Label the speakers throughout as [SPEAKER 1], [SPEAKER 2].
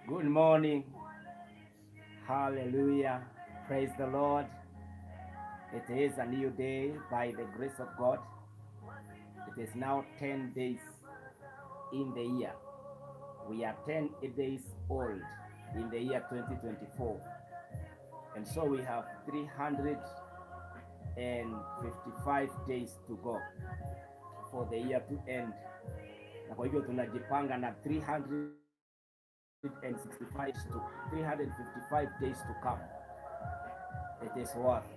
[SPEAKER 1] Good morning. Hallelujah. Praise the Lord. It is a new day by the grace of God. It is now 10 days in the year. We are 10 days old in the year 2024. And so we have 355 days to go for the year to end. Na kwa hivyo tunajipanga na 365 to 355 days to come. It is worth.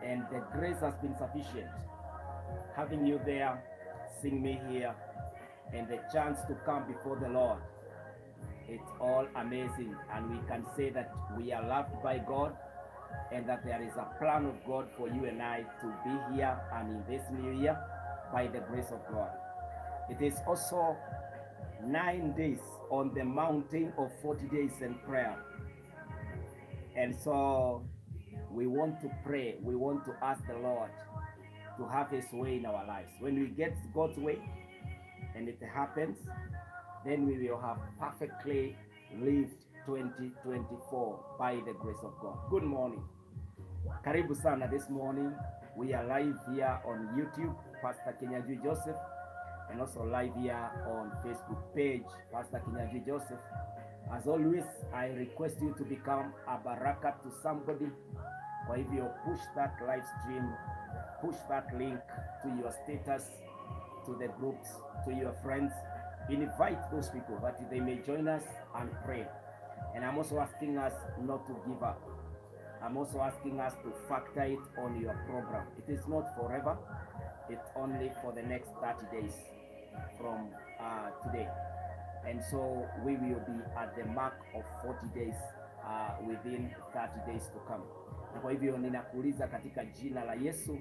[SPEAKER 1] And the grace has been sufficient. Having you there, seeing me here, and the chance to come before the Lord. It's all amazing. And we can say that we are loved by God and that there is a plan of God for you and I to be here and in this new year by the grace of God. It is also 9 days on the mountain of 40 days and prayer. And so we want to pray. We want to ask the Lord to have his way in our lives. When we get God's way and it happens, then we will have perfectly lived 2024 by the grace of God. Good morning. Karibu sana this morning. We are live here on YouTube, Pastor Kinyanjui Joseph, and also live here on Facebook page, Pastor Kinyanjui Joseph. As always, I request you to become a baraka to somebody. Kwa hivyo push that live stream, push that link to your status, to the groups, to your friends. Invite those people that they may join us and pray. And I'm also asking us not to give up. I'm also asking us to factor it on your program. It is not forever. It's only for the next 30 days from today. And so we will be at the mark of 40 days within 30 days to come. Na kwa hivyo ninakuuliza katika jina la Yesu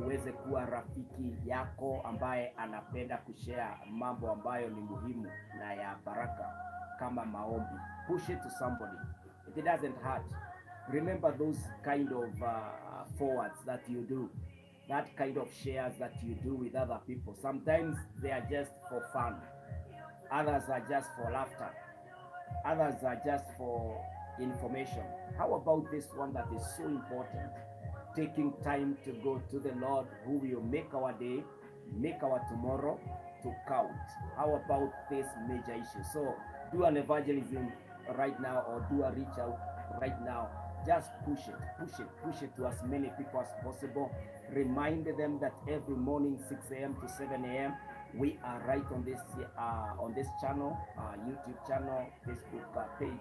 [SPEAKER 1] uweze kuwa rafiki yako ambaye anapenda kushare mambo ambayo ni muhimu na ya baraka kama maombi. Push it to somebody. It doesn't hurt. Remember those kind of forwards that you do, that kind of shares that you do with other people. Sometimes they are just for fun. Others are just for laughter. Others are just for information. How about this one that is so important? Taking time to go to the Lord who will make our day, make our tomorrow to count. How about this major issue? So do an evangelism right now or do a reach out right now. Just push it, push it, push it to as many people as possible. Remind them that every morning, 6 a.m. to 7 a.m., we are right on this channel, YouTube channel, Facebook page,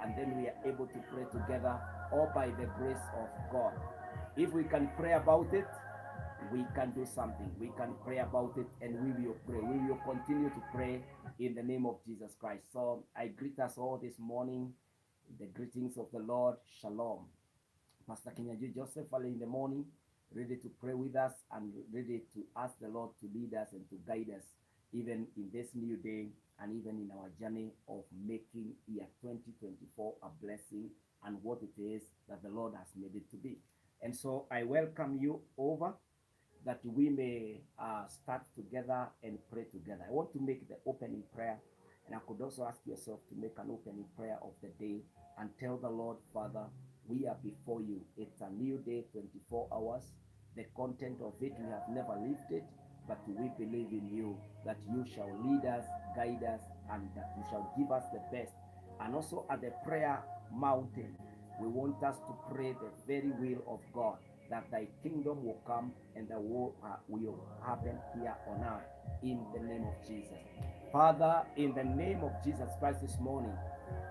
[SPEAKER 1] and then we are able to pray together, all by the grace of God. If we can pray about it, we can do something. We can pray about it, and we will pray. We will continue to pray in the name of Jesus Christ. So I greet us all this morning. The greetings of the Lord. Shalom. Pastor Kinyanjui Joseph early in the morning, ready to pray with us and ready to ask the Lord to lead us and to guide us even in this new day and even in our journey of making year 2024 a blessing and what it is that the Lord has made it to be. And so I welcome you over that we may start together and pray together. I want to make the opening prayer, and I could also ask yourself to make an opening prayer of the day and tell the Lord, "Father, we are before you. It's a new day, 24 hours. The content of it, we have never lived it, but we believe in you that you shall lead us, guide us, and that you shall give us the best." And also at the prayer mountain, we want us to pray the very will of God, that thy kingdom will come and the will happen here on earth in the name of Jesus. Father, in the name of Jesus Christ this morning,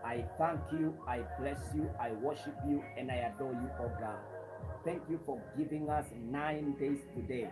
[SPEAKER 1] I thank you, I bless you, I worship you, and I adore you, oh God. Thank you for giving us 9 days today,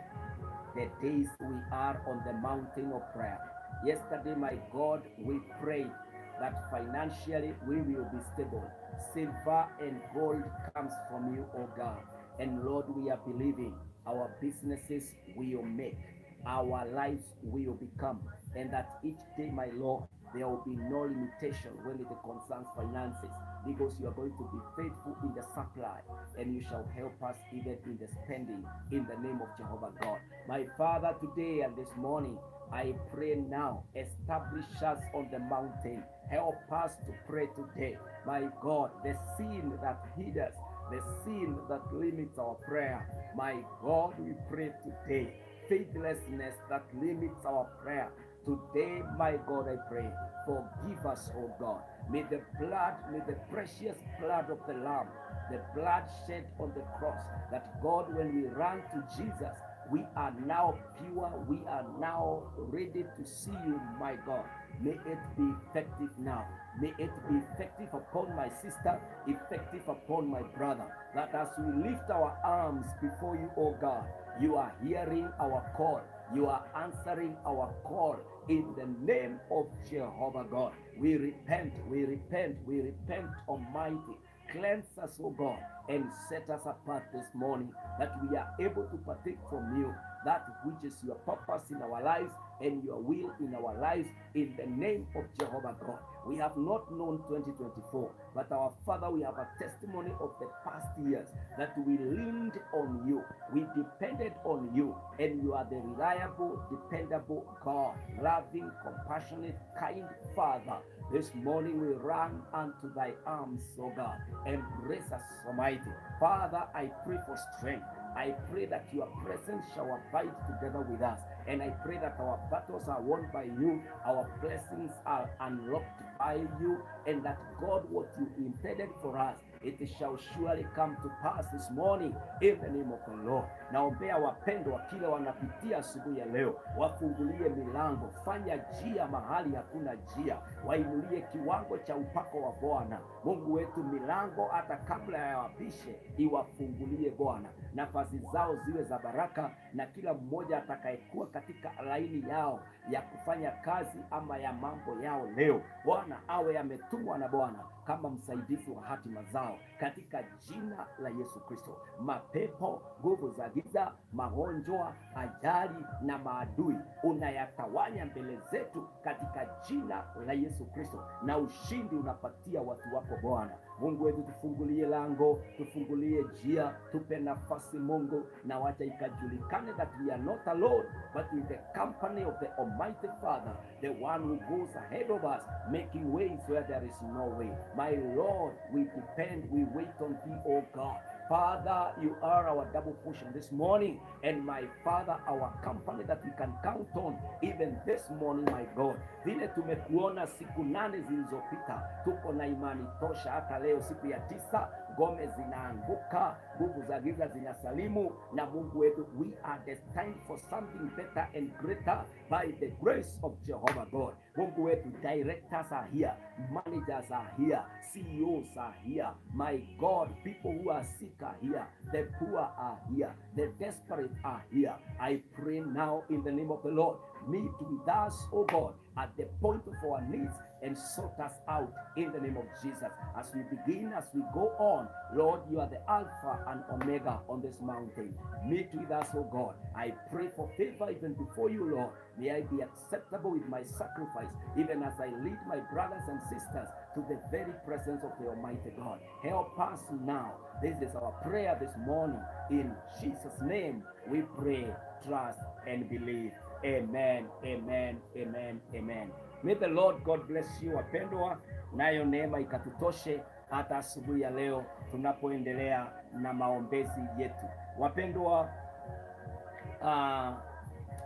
[SPEAKER 1] the days we are on the mountain of prayer. Yesterday, my God, we prayed that financially we will be stable. Silver and gold comes from you, oh God. And Lord, we are believing our businesses will make, our lives will become, and that each day, my Lord, there will be no limitation when it concerns finances, because you are going to be faithful in the supply and you shall help us even in the spending in the name of Jehovah God. My Father, today and this morning, I pray now, establish us on the mountain. Help us to pray today. My God, the sin that hinders, the sin that limits our prayer. My God, we pray today. Faithlessness that limits our prayer. Today, my God, I pray, forgive us, O God. May the blood, may the precious blood of the Lamb, the blood shed on the cross, that God, when we run to Jesus, we are now pure, we are now ready to see you, my God. May it be effective now. May it be effective upon my sister, effective upon my brother. That as we lift our arms before you, O God, you are hearing our call. You are answering our call in the name of Jehovah God. We repent, we repent, we repent, Almighty. Cleanse us, O God, and set us apart this morning, that we are able to partake from you that which is your purpose in our lives and your will in our lives, in the name of Jehovah God. We have not known 2024, but our Father, we have a testimony of the past years that we leaned on you, we depended on you, and you are the reliable, dependable God, loving, compassionate, kind Father. This morning we run unto thy arms, O God. Embrace us, Almighty. Father, I pray for strength. I pray that your presence shall abide together with us. And I pray that our battles are won by you, our blessings are unlocked by you, and that God, what you intended for us, it shall surely come to pass this morning in the name of the Lord. Naombea wapendwa kile wanapitia asubuhi ya leo, wafungulie milango, fanya njia mahali hakuna njia, wainulie kiwango cha upako wa Bwana Mungu wetu, milango hata kabla ya wapishe iwafungulie Bwana, nafasi zao ziwe za baraka, na kila mmoja atakayekuwa katika laini yao ya kufanya kazi ama ya mambo yao leo, Bwana awe ametumwa na Bwana kama msaidizi wa hatima zao katika jina la Yesu Kristo. Mapepo, nguvu za giza, magonjwa, ajali na maadui unayatawanya mbele zetu katika jina la Yesu Kristo, na ushindi unapatia watu wako Bwana Mungu wetu. Tufungulie lango, tufungulie njia, tupe nafasi Mungu, na wacha ikajulikane that we are not alone but with the company of the Almighty Father, the one who goes ahead of us, making ways where there is no way. My Lord, we depend, we wait on thee, O God. Father, you are our double portion this morning, and my Father, our company that we can count on even this morning, my God. Vile tumekuona siku 8 zilizopita, tuko na imani tosha hata leo siku ya 9, ngome zinaanguka, nguvu za giza zinasalimu, na Mungu wetu, we are destined for something better and greater by the grace of Jehovah God. Mungu wetu, directors are here, managers are here, CEOs are here. My God, people who are sick are here, the poor are here, the desperate are here. I pray now in the name of the Lord, meet with us, O God, at the point of our needs and sort us out in the name of Jesus. As we begin, as we go on, Lord, you are the Alpha and Omega on this mountain. Meet with us, O God. I pray for favor even before you, Lord. May I be acceptable with my sacrifice, even as I lead my brothers and sisters to the very presence of the Almighty God. Help us now. This is our prayer this morning. In Jesus' name, we pray, trust, and believe. Amen, amen, amen, amen. May the Lord God bless you wapendwa, nayo neema ikatutoshe hata asubuhi ya leo tunapoendelea na maombezi yetu. Wapendwa,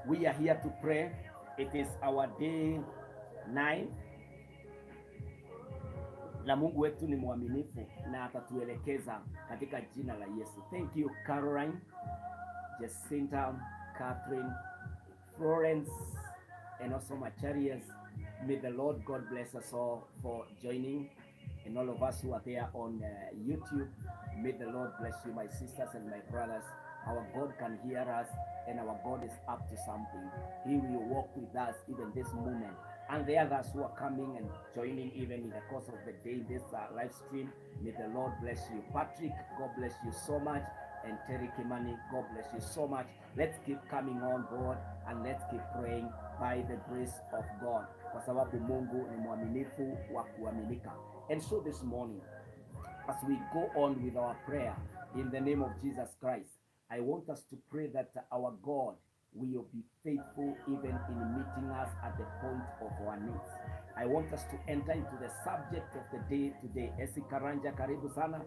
[SPEAKER 1] we are here to pray. It is our day 9 na Mungu wetu ni mwaminifu na atatuelekeza katika jina la Yesu. Thank you Caroline, Jacinta, Catherine, Florence, and also Macharias. May the Lord God bless us all for joining, and all of us who are there on YouTube. May the Lord bless you, my sisters and my brothers. Our God can hear us, and our God is up to something. He will walk with us even this moment. And the others who are coming and joining even in the course of the day, this live stream, may the Lord bless you. Patrick, God bless you so much. And Terry Kimani, God bless you so much. Let's keep coming on board and let's keep praying by the grace of God, kwa sababu Mungu ni mwaminifu wa kuaminika. And so this morning, as we go on with our prayer in the name of Jesus Christ, I want us to pray that our God Will be faithful even in meeting us at the point of our needs. I want us to enter into the subject of the day today. Esi Karanja, karibu sana.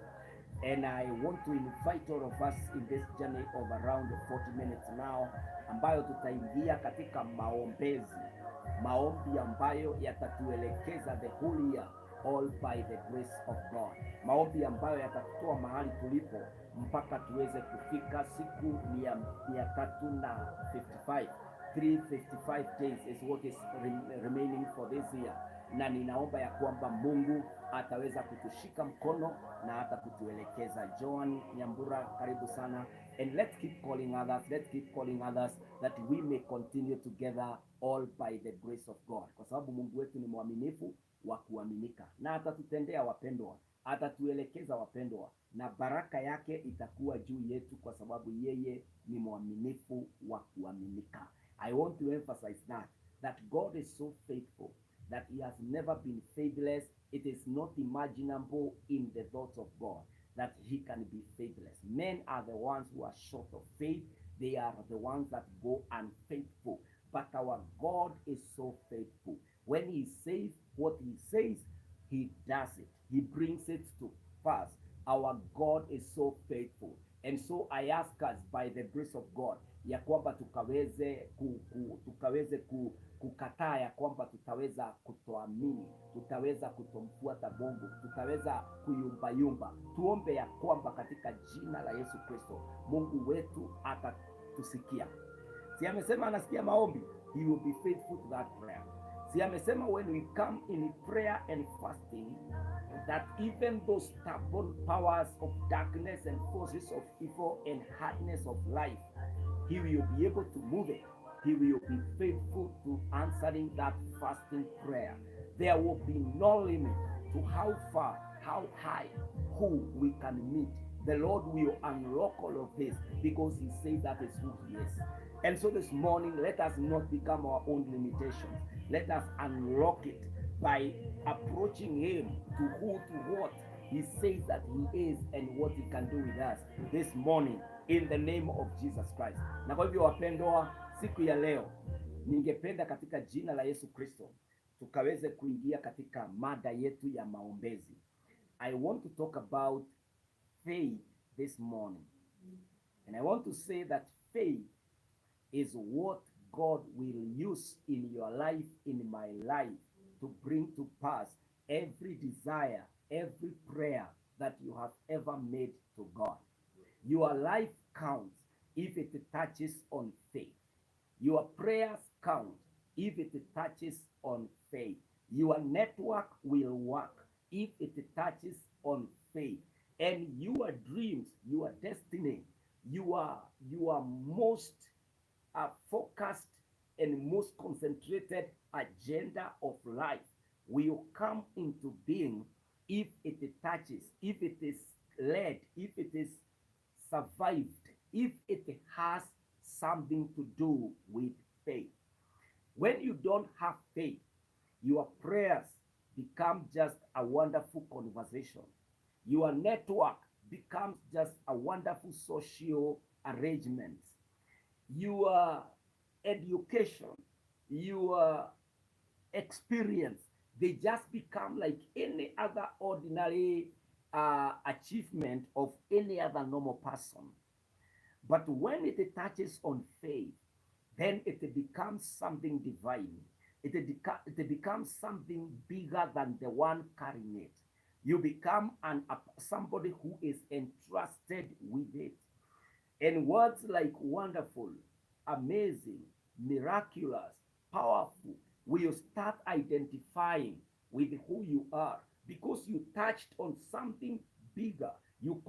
[SPEAKER 1] And I want to invite all of us in this journey of around 40 minutes now, ambayo tutaingia katika maombezi, maombi ambayo yatatuelekeza the whole year, all by the grace of God, maombi ambayo yatatutoa mahali tulipo mpaka tuweze kufika siku 355. 355 days is what is remaining for this year, na ninaomba ya kwamba Mungu ataweza kutushika mkono na hata kutuelekeza. Joan Nyambura, karibu sana, and let's keep calling others, let's keep calling others that we may continue together, all by the grace of God, kwa sababu Mungu wetu ni mwaminifu wa kuaminika na atatutendea, wapendwa, atatuelekeza, wapendwa, na baraka yake itakuwa juu yetu kwa sababu yeye ni mwaminifu wa kuaminika. I want to emphasize that God is so faithful that he has never been faithless. It is not imaginable in the thoughts of God that he can be faithless. Men are the ones who are short of faith. They are the ones that go unfaithful. But our God is so faithful. When he says what he says, he does it. He brings it to pass. Our God is so faithful. And so I ask us by the grace of God ya kwamba tukaweze kukataa ya kwamba tutaweza kutoamini, tutaweza kutomfuata Mungu, tutaweza kuyumbayumba. Tuombe ya kwamba katika jina la Yesu Kristo Mungu wetu atatusikia. Si amesema anasikia maombi? He will be faithful to that prayer. Si amesema when we come in prayer and fasting, that even those stubborn powers of darkness and forces of evil and hardness of life, he will be able to move it? He will be faithful to answering that fasting prayer. There will be no limit to how far, how high, who we can meet. The Lord will unlock all of this because He says that is who He is. And so this morning, let us not become our own limitations. Let us unlock it by approaching Him to who, to what He says that He is and what He can do with us this morning in the name of Jesus Christ. Na kwa hivyo, wapendwa, siku ya leo ningependa katika jina la Yesu Kristo tukaweze kuingia katika mada yetu ya maombezi. I want to talk about faith this morning. And I want to say that faith is what God will use in your life, in my life, to bring to pass every desire, every prayer that you have ever made to God. Your life counts if it touches on faith. Your prayers count if it touches on faith. Your network will work if it touches on faith. And your dreams, your destiny, your most focused and most concentrated agenda of life will come into being if it touches, if it is led, if it is survived, if it has something to do with faith. When you don't have faith, your prayers become just a wonderful conversation. Your network becomes just a wonderful social arrangement. Your education, your experience, they just become like any other ordinary achievement of any other normal person. But when it touches on faith, then it becomes something divine. It becomes something bigger than the one carrying it. You become somebody who is entrusted with it. And words like wonderful, amazing, miraculous, powerful will start identifying with who you are because you touched on something bigger. You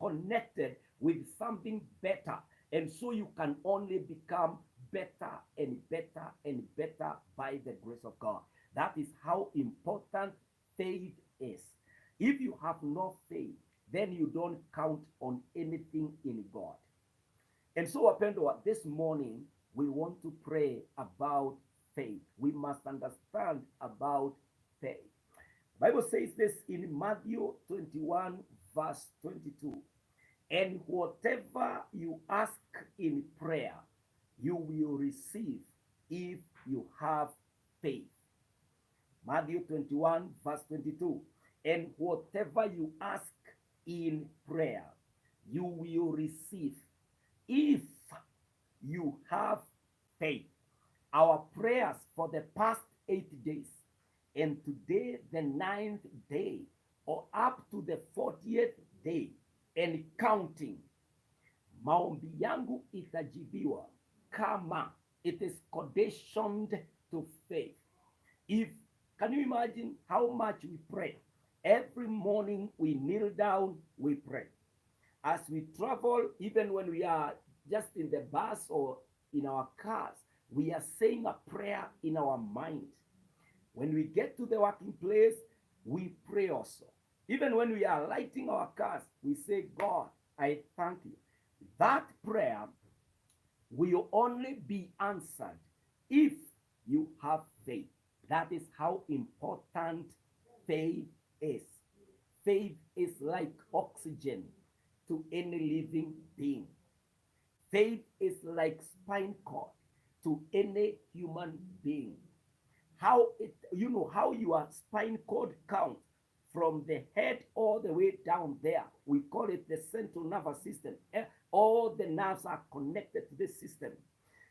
[SPEAKER 1] connected with something better. And so you can only become better and better and better by the grace of God. That is how important faith is. If you have no faith, then you don't count on anything in God. And so, wapendwa, this morning we want to pray about faith. We must understand about faith. Bible says this in Matthew 21 verse 22. "And whatever you ask in prayer, You will receive if you have faith. Matthew 21, verse 22. And whatever you ask in prayer, you will receive if you have faith. Our prayers for the past 8 days, and today, the ninth day, or up to the 40th day, and counting, maombi yangu itajibiwa kama it is conditioned to faith. If can you imagine how much we pray? Every morning we kneel down, we pray. As we travel, even when we are just in the bus or in our cars, we are saying a prayer in our mind. When we get to the working place, we pray also. Even when we are lighting our cars, we say, "God, I thank you." That prayer will only be answered if you have faith. That is how important faith is. Faith is like oxygen to any living being. Faith is like spine cord to any human being. How it, you know, how your spine cord counts from the head all the way down there. We call it the central nervous system. All the nerves are connected to this system.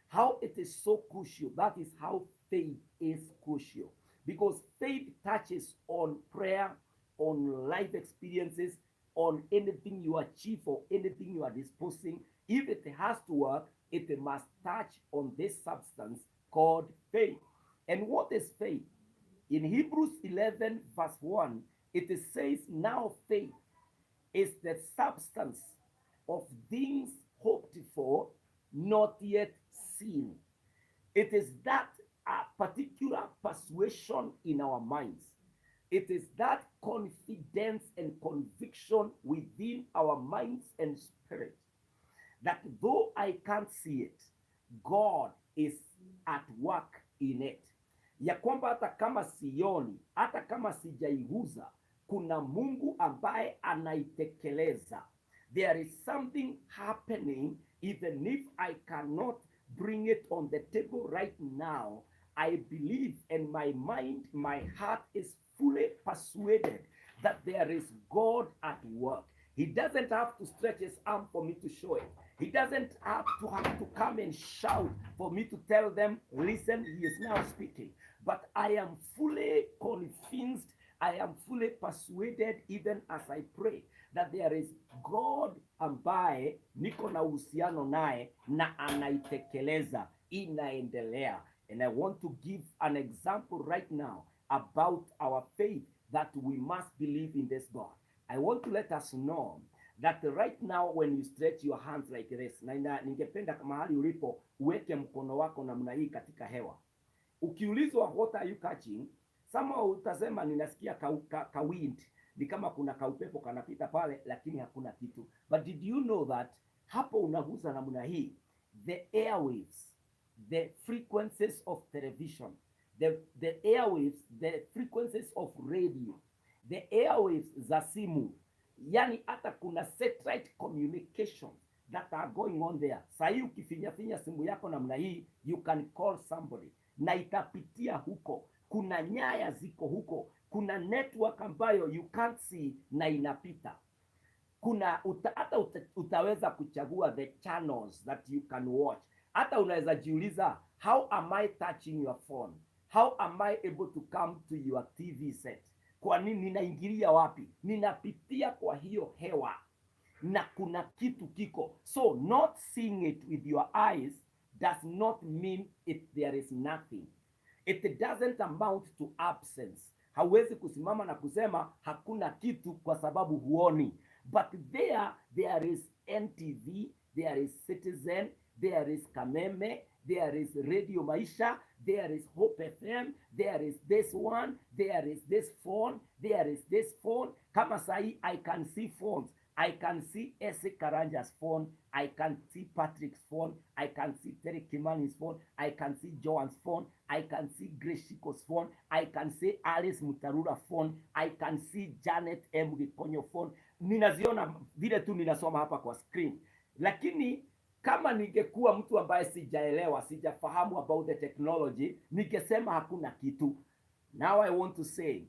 [SPEAKER 1] How it is so crucial. That is how faith is crucial. Because faith touches on prayer, on life experiences, on anything you achieve or anything you are disposing. If it has to work, it must touch on this substance called faith. And what is faith? In Hebrews 11, verse 1, it says, "Now faith is the substance of things hoped for, not yet seen." It is that particular persuasion in our minds. It is that confidence and conviction within our minds and spirit that though I can't see it, God is at work in it. Ya kwamba hata kama sioni, hata kama sijaiguza, kuna Mungu ambaye anaitekeleza. There is something happening even if I cannot bring it on the table right now. I believe and my mind, my heart is fully persuaded that there is God at work. He doesn't have to stretch his arm for me to show it. He doesn't have to come and shout for me to tell them, "Listen, he is now speaking." But I am fully convinced, I am fully persuaded, even as I pray, that there is God ambaye niko na uhusiano naye na anaitekeleza, inaendelea. And I want to give an example right now about our faith, that we must believe in this God. I want to let us know that right now when you stretch your hands like this, na ningependa mahali ulipo uweke mkono wako namna hii katika hewa. Ukiulizwa, "What are you catching?" Somehow utasema, "Ninasikia ka wind, ni kama kuna kaupepo kanapita pale, lakini hakuna kitu." But did you know that hapo unagusa namna hii, the airwaves, the frequencies of television, the airwaves, the frequencies of radio, the airwaves za simu, yani hata kuna satellite communication that are going on there. Sahii ukifinyafinya simu yako namna hii, you can call somebody na itapitia huko. Kuna nyaya ziko huko, kuna network ambayo you can't see na inapita. Kuna hata utaweza kuchagua the channels that you can watch. Hata unaweza jiuliza, "How am I touching your phone? How am I able to come to your TV set? Kwa nini ninaingilia wapi?" Ninapitia kwa hiyo hewa na kuna kitu kiko. So not seeing it with your eyes does not mean it there is nothing. It doesn't amount to absence. Hauwezi kusimama na kusema hakuna kitu kwa sababu huoni. But there is NTV, there is Citizen, there is Kameme, there is Radio Maisha, there is Hope FM, there is this one, there is this phone, there is this phone. Kama sahi I can see phones. I can see Ese Karanja's phone. I can see Patrick's phone. I can see Terry Kimani's phone. I can see Joan's phone. I can see Grace Shiko's phone. I can see Alice Mutarura phone. I can see Janet M. Gikonyo phone. Ninaziona vile tu ninasoma hapa kwa screen. Lakini kama Kama ningekuwa mtu ambaye sijaelewa, sijafahamu about the technology, ningesema hakuna kitu. Now I want to say,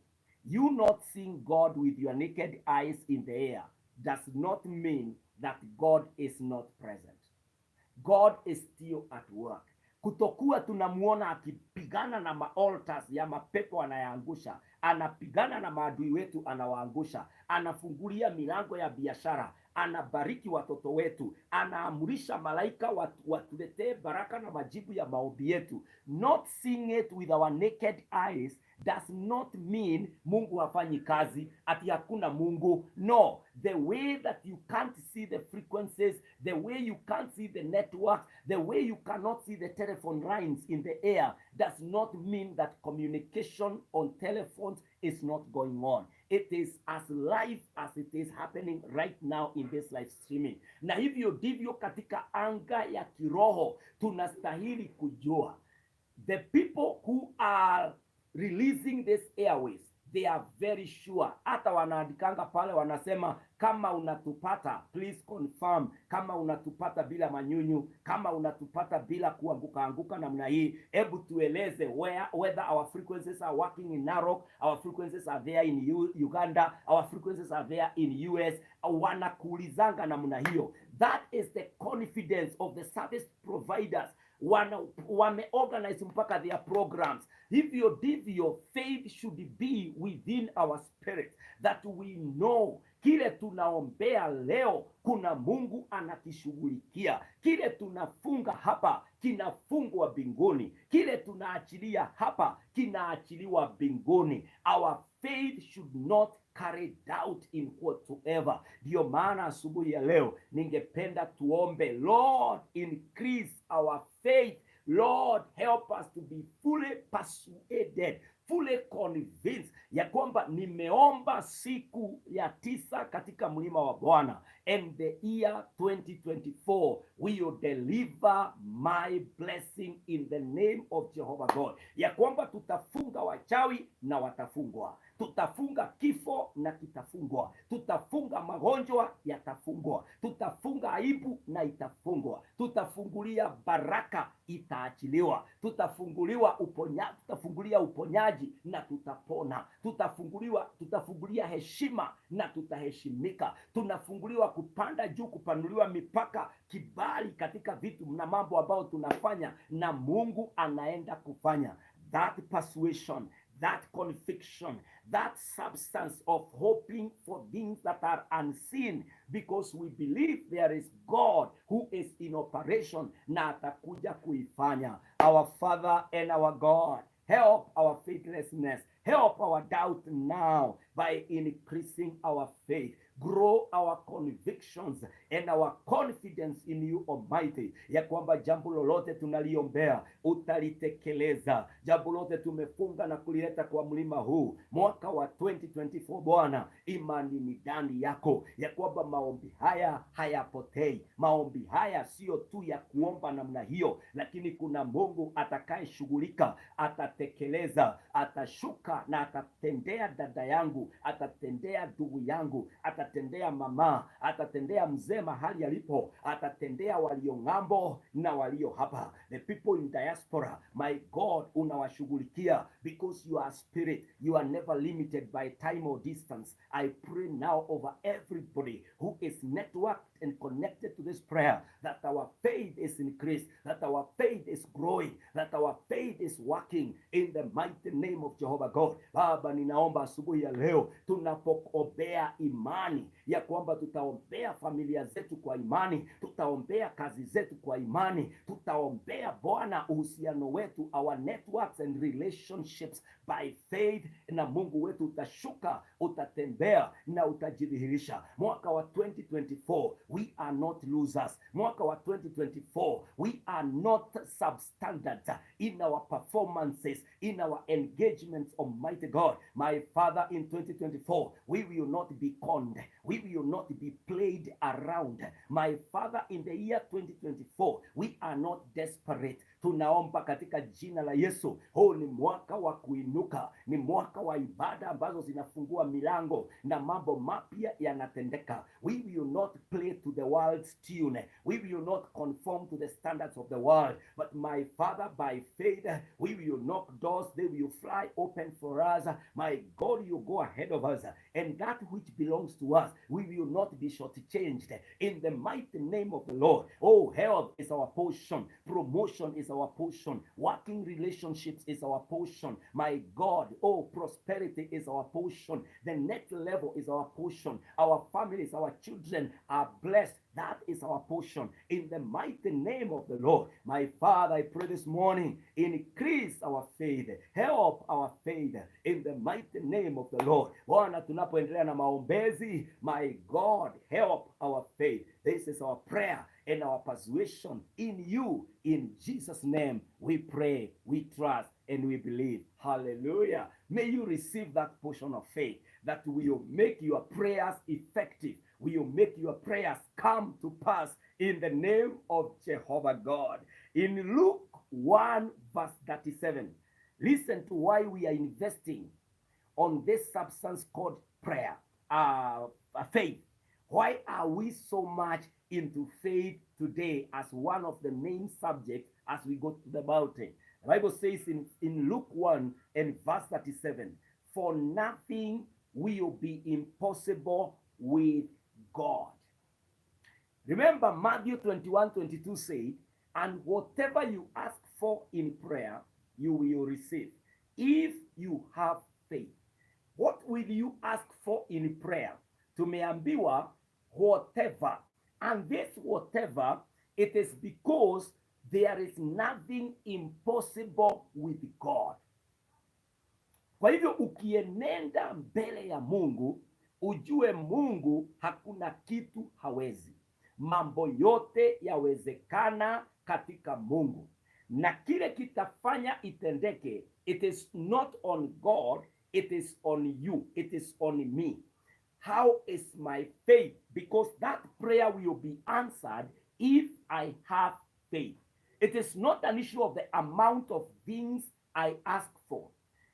[SPEAKER 1] you not seeing God with your naked eyes in the air does not mean that God is not present. God is still at work. Kutokuwa tunamuona akipigana na maaltars ya mapepo anayaangusha, anapigana na maadui wetu anawaangusha, anafungulia milango ya biashara, anabariki watoto wetu, anaamrisha malaika watuletee baraka na majibu ya maombi yetu. Not seeing it with our naked eyes does not mean Mungu hafanyi kazi, ati hakuna Mungu. No, the way that you can't see the frequencies, the way you can't see the networks, the way you cannot see the telephone lines in the air does not mean that communication on telephones is not going on. It is as live as it is happening right now in this live streaming. Na hivyo ndivyo katika anga ya kiroho tunastahili kujua the people who are releasing this airways, they are very sure. Hata wanaandikanga pale, wanasema, "Kama unatupata, please confirm kama unatupata bila manyunyu, kama unatupata bila kuanguka anguka namna hii, hebu tueleze whether our frequencies are working in Narok, our frequencies are there in Uganda, our frequencies are there in US." Wanakuulizanga namna hiyo. That is the confidence of the service providers. Wameorganize mpaka their programs. Hivyo ndivyo faith should be within our spirit, that we know kile tunaombea leo kuna Mungu anakishughulikia. Kile tunafunga hapa kinafungwa mbinguni, kile tunaachilia hapa kinaachiliwa mbinguni. Our faith should not carry doubt in whatsoever. Ndiyo maana asubuhi ya leo ningependa tuombe, Lord, increase our faith. Lord, help us to be fully persuaded, fully convinced ya kwamba nimeomba siku ya 9 katika mlima wa Bwana and the year 2024 will deliver my blessing in the name of Jehovah God, ya kwamba tutafunga wachawi na watafungwa, tutafunga kifo na kitafungwa, tutafunga magonjwa yatafungwa, tutafunga aibu na itafungwa, tutafungulia baraka itaachiliwa, tutafungulia uponyaji na tutapona, tutafungulia heshima na tutaheshimika, tunafunguliwa kupanda juu, kupanuliwa mipaka, kibali katika vitu na mambo ambayo tunafanya, na Mungu anaenda kufanya. That persuasion, that conviction, that substance of hoping for things that are unseen, because we believe there is God who is in operation na atakuja kuifanya. Our Father and our God, help our faithlessness, help our doubt now by increasing our faith. Grow our convictions and our confidence in you Almighty, ya kwamba jambo lolote tunaliombea utalitekeleza. Jambo lolote tumefunga na kulileta kwa mlima huu mwaka wa 2024, Bwana, imani ni ndani yako ya kwamba maombi haya hayapotei. Maombi haya sio tu ya kuomba namna hiyo, lakini kuna Mungu atakayeshughulika, atatekeleza, atashuka na atatendea dada yangu, atatendea ndugu yangu, atatendea mama, atatendea mzee mahali alipo, atatendea walio ng'ambo na walio hapa. The people in diaspora, my God, unawashughulikia because you are spirit, you are never limited by time or distance. I pray now over everybody who is networked and connected to this prayer that our faith is increased, that our faith is growing, that our faith is working in the mighty name of Jehovah God. Baba, ninaomba asubuhi ya leo tunapoombea imani ya kwamba tutaombea familia zetu kwa imani, tutaombea kazi zetu kwa imani, tutaombea, Bwana, uhusiano wetu, our networks and relationships by faith, na Mungu wetu utashuka, utatembea na utajidhihirisha. Mwaka wa 2024 we are not losers. Mwaka wa 2024 we are not substandard in our performances, in our engagements, Almighty God. My Father, in 2024 we will not be conned, we will not be played around. My Father, in the year 2024 we are not desperate. Tunaomba katika jina la Yesu. Huu ni mwaka wa kuinuka, ni mwaka wa ibada ambazo zinafungua milango na mambo mapya yanatendeka. We will not play to the world's tune. We will not conform to the standards of the world. But my Father, by faith, we will knock doors, they will fly open for us. My God, you go ahead of us, and that which belongs to us, we will not be shortchanged. In the mighty name of the Lord. Oh, health is our portion, promotion is our portion, working relationships is our portion. My God, oh, prosperity is our portion. The next level is our portion. Our families, our children are blessed. That is our portion. In the mighty name of the Lord. My Father, I pray this morning, increase our faith, help our faith in the mighty name of the Lord. Bwana, tunapoendelea na maombezi, my God, help our faith. This is our prayer and our persuasion in you. In Jesus' name, we pray, we trust, and we believe. Hallelujah. May you receive that portion of faith that will make your prayers effective, will make your prayers come to pass in the name of Jehovah God. In Luke 1, verse 37, listen to why we are investing on this substance called prayer, faith. Why are we so much into faith today as one of the main subjects as we go to the mountain? The Bible says in Luke 1 and verse 37, "For nothing will be impossible with God." Remember, Matthew 21:22 said, "And whatever you ask for in prayer, you will receive, if you have faith." What will you ask for in prayer? Tumeambiwa whatever. And this whatever, it is because there is nothing impossible with God. Kwa hivyo ukienenda mbele ya Mungu, ujue Mungu hakuna kitu hawezi. Mambo yote yawezekana katika Mungu, na kile kitafanya itendeke, it is not on God, it is on you, it is on me. How is my faith? Because that prayer will be answered if I have faith. It is not an issue of the amount of things I ask for.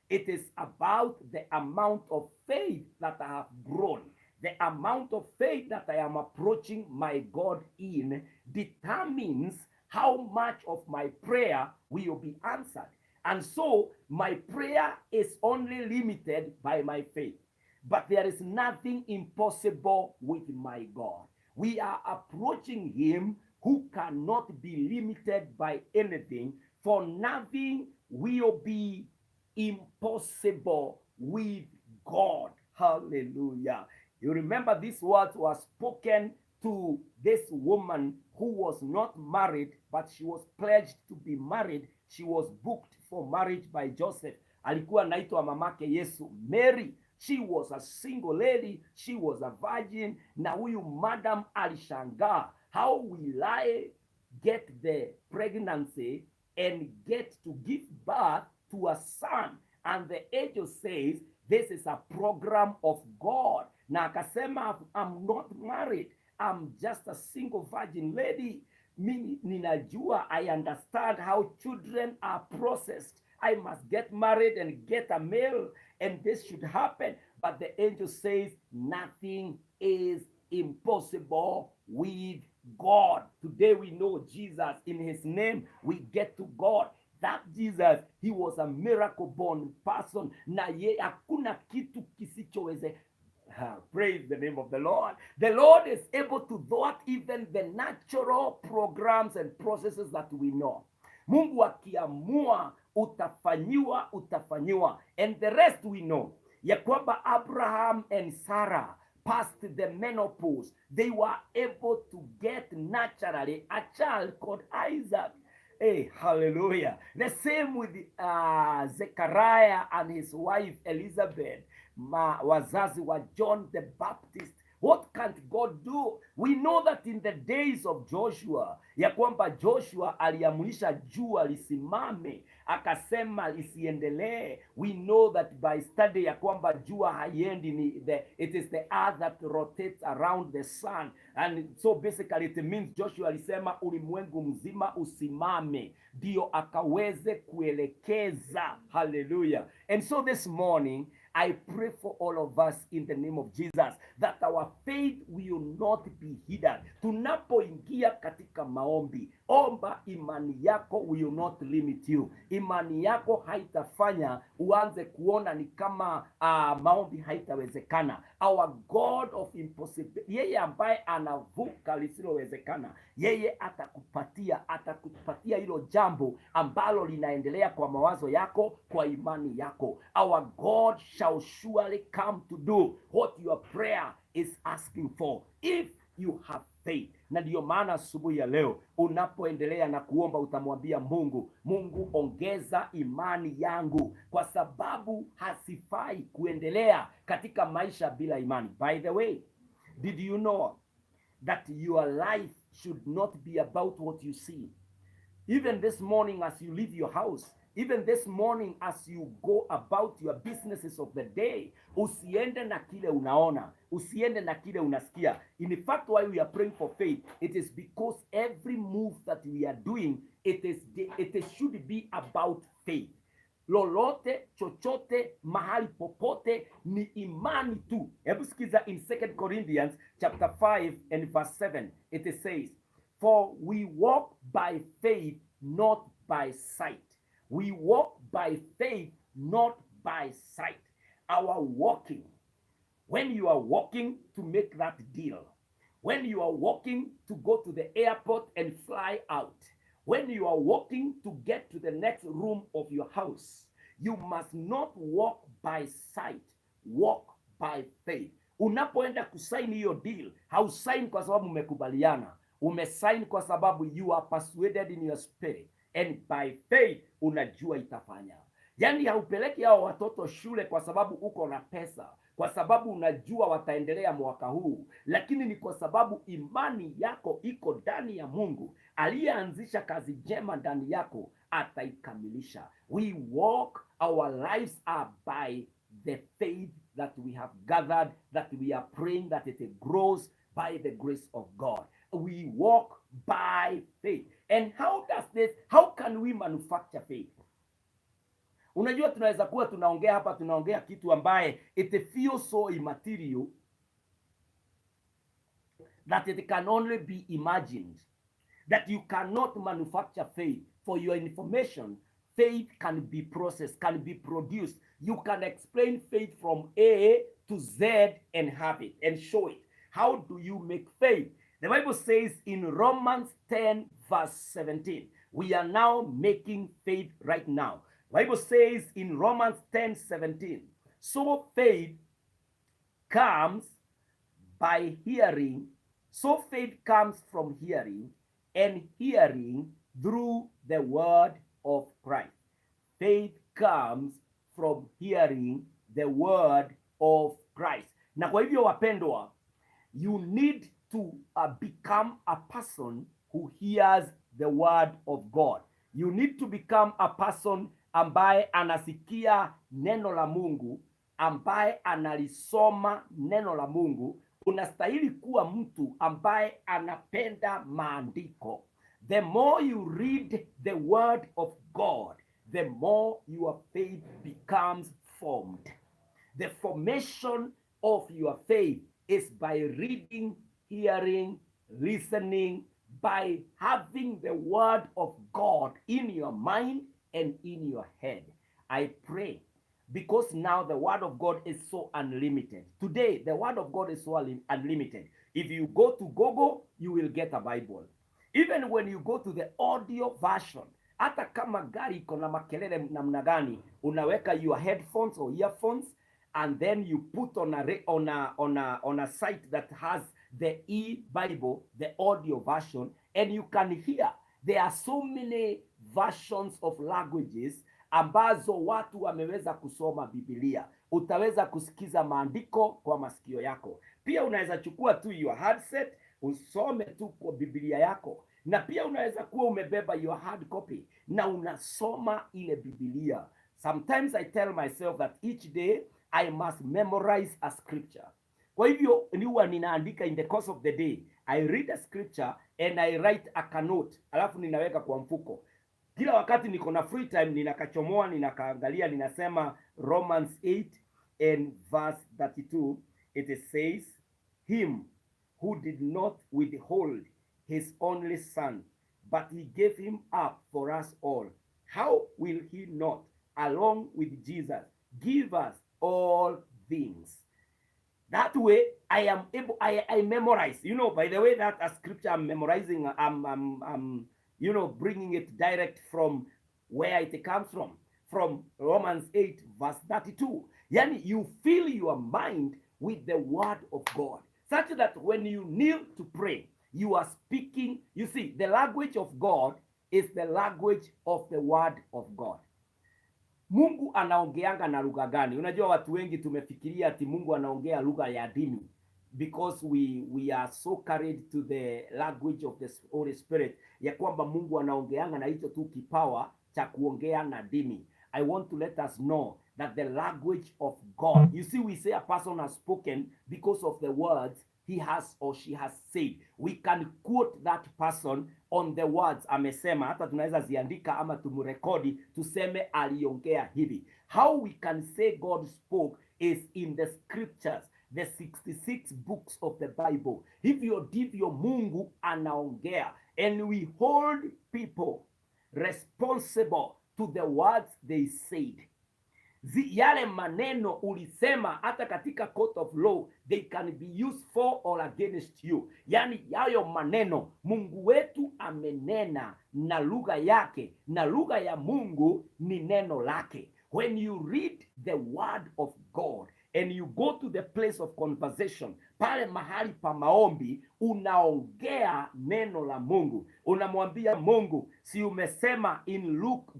[SPEAKER 1] It is about the amount of faith that I have grown. The amount of faith that I am approaching my God in determines how much of my prayer will be answered. And so my prayer is only limited by my faith. But there is nothing impossible with my God. We are approaching him who cannot be limited by anything, for nothing will be impossible with God. Hallelujah. You remember these words were spoken to this woman who was not married, but she was pledged to be married. She was booked for marriage by Joseph. Alikuwa anaitwa mamake Yesu, Mary. She was a single lady, she was a virgin. Na huyu madam alishangaa, "How will I get the pregnancy and get to give birth to a son?" And the angel says, "This is a program of God." Na akasema, "I'm not married. I'm just a single virgin lady. Mimi ninajua, I understand how children are processed. I must get married and get a male, and this should happen." But the angel says, "Nothing is impossible with God." Today we know Jesus. In his name, we get to God. That Jesus, he was a miracle born person. Na ye hakuna kitu kisichoweze. Praise the name of the Lord. The Lord is able to thwart even the natural programs and processes that we know. Mungu akiamua utafanyiwa, utafanyiwa. And the rest we know. Ya kwamba Abraham and Sarah passed the menopause. They were able to get naturally a child called Isaac. Hey, hallelujah. The same with Zechariah and his wife Elizabeth, ma wazazi wa John the Baptist. What can't God do? We know that in the days of Joshua, ya kwamba Joshua aliamrisha jua lisimame. Akasema isiendelee. We know that by study ya kwamba jua haiendi, ni it is the earth that rotates around the sun, and so basically it means Joshua alisema ulimwengu mzima usimame ndio akaweze kuelekeza. Hallelujah. And so this morning I pray for all of us in the name of Jesus that our faith will not be hindered. Tunapoingia katika maombi, omba, imani yako will not limit you. Imani yako haitafanya uanze kuona ni kama maombi haitawezekana. Our God of impossibility, yeye ambaye anavuka lisilowezekana, yeye atakupatia hilo jambo ambalo linaendelea kwa mawazo yako, kwa imani yako. Our God shall surely come to do what your prayer is asking for if you have faith. Na ndiyo maana asubuhi ya leo unapoendelea na kuomba, utamwambia Mungu, "Mungu, ongeza imani yangu," kwa sababu hasifai kuendelea katika maisha bila imani. By the way, did you know that your life should not be about what you see? Even this morning as you leave your house, even this morning as you go about your businesses of the day, usiende na kile unaona, usiende na kile unasikia. In fact, why we are praying for faith, it is because every move that we are doing, it should be about faith. Lolote, chochote, mahali popote ni imani tu. Hebu sikiza in 2 Corinthians chapter 5 and verse 7, it says, "For we walk by faith, not by sight." We walk by faith, not by sight. Our walking, when you are walking to make that deal, when you are walking to go to the airport and fly out, when you are walking to get to the next room of your house, you must not walk by sight, walk by faith. Unapoenda kusaini hiyo deal, hausaini kwa sababu umekubaliana, umesaini kwa sababu you are persuaded in your spirit and by faith unajua itafanya. Yaani haupeleki hao watoto shule kwa sababu uko na pesa, kwa sababu unajua wataendelea mwaka huu, lakini ni kwa sababu imani yako iko ndani ya Mungu aliyeanzisha kazi njema ndani yako ataikamilisha. We walk, our lives are by the faith that we have gathered, that we are praying that it grows by the grace of God. We walk by faith. And how can we manufacture faith? Unajua tunaweza kuwa tunaongea hapa, tunaongea kitu ambaye it feels so immaterial that it can only be imagined, that you cannot manufacture faith. For your information, faith can be processed, can be produced. You can explain faith from A to Z and have it and show it. How do you make faith? The Bible says in Romans 10, verse 17, we are now making faith right now. Bible says in Romans 10 17, so faith comes by hearing, so faith comes from hearing, and hearing through the word of Christ. Faith comes from hearing the word of Christ. Na kwa hivyo wapendwa, you need to become a person who hears the word of God. You need to become a person ambaye anasikia neno la Mungu, ambaye analisoma neno la Mungu. Unastahili kuwa mtu ambaye anapenda maandiko. The more you read the word of God, the more your faith becomes formed. The formation of your faith is by reading, hearing, listening, by having the word of God in your mind and in your head. I pray because now the word of God is so unlimited. Today, the word of God is so unlimited. If you go to Google, you will get a Bible. Even when you go to the audio version, hata kama gari iko na makelele namna gani, unaweka your headphones or earphones and then you put on a re- on a on a on a site that has the e-Bible, the audio version, and you can hear. There are so many versions of languages ambazo watu wameweza kusoma Biblia. Utaweza kusikiza maandiko kwa masikio yako. Pia unaweza chukua tu your headset usome tu kwa Biblia yako, na pia unaweza kuwa umebeba your hard copy. na unasoma ile Biblia. Sometimes I tell myself that each day I must memorize a scripture. Kwa hivyo ni huwa ninaandika in the course of the day. I read a scripture and I write a note, alafu ninaweka kwa mfuko. Kila wakati niko na free time, ninakachomoa, ninakaangalia, ninasema Romans 8 and verse 32, it says, "Him who did not withhold his only son, but he gave him up for us all, how will he not, along with Jesus, give us all things?" That way, I am able, I memorize. By the way, that a scripture I'm memorizing, I'm bringing it direct from where it comes from Romans 8, verse 32. Yani, you fill your mind with the word of God, such that when you kneel to pray, you are speaking. You see, the language of God is the language of the word of God. Mungu anaongeanga na lugha gani? Unajua watu wengi tumefikiria ati Mungu anaongea lugha ya dini because we are so carried to the language of the Holy Spirit, ya kwamba Mungu anaongeanga na hicho tu kipawa cha kuongea na dini. I want to let us know that the language of God, you see, we say a person has spoken because of the words he has or she has said. We can quote that person on the words amesema, hata tunaweza ziandika ama tumrekodi tuseme aliongea hivi. How we can say God spoke is in the scriptures, the 66 books of the Bible. Hivyo ndivyo Mungu anaongea, and we hold people responsible to the words they said. Yale maneno ulisema hata katika court of law, they can be used for or against you. Yani yayo maneno Mungu wetu amenena na lugha yake, na lugha ya Mungu ni neno lake. When you read the word of God and you go to the place of conversation, pale mahali pa maombi, unaongea neno la Mungu, unamwambia Mungu, si umesema in Luke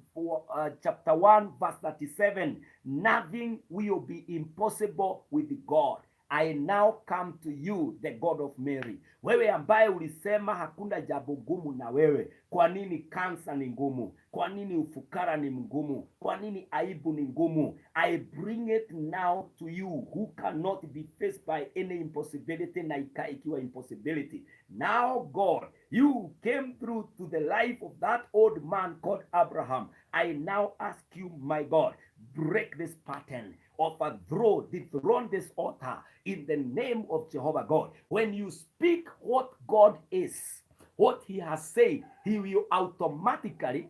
[SPEAKER 1] chapter 1 verse 37, "Nothing will be impossible with God"? I now come to you, the God of Mary. Wewe ambaye ulisema hakuna jambo gumu na wewe, kwa nini kansa ni ngumu? Kwa nini ufukara ni mgumu? Kwa nini aibu ni ngumu? I bring it now to you who cannot be faced by any impossibility na ikae ikiwa impossibility. Now God, you came through to the life of that old man called Abraham. I now ask you, my God, break this pattern, overthrow, dethrone this altar in the name of Jehovah God. When you speak what God is, what he has said, he will automatically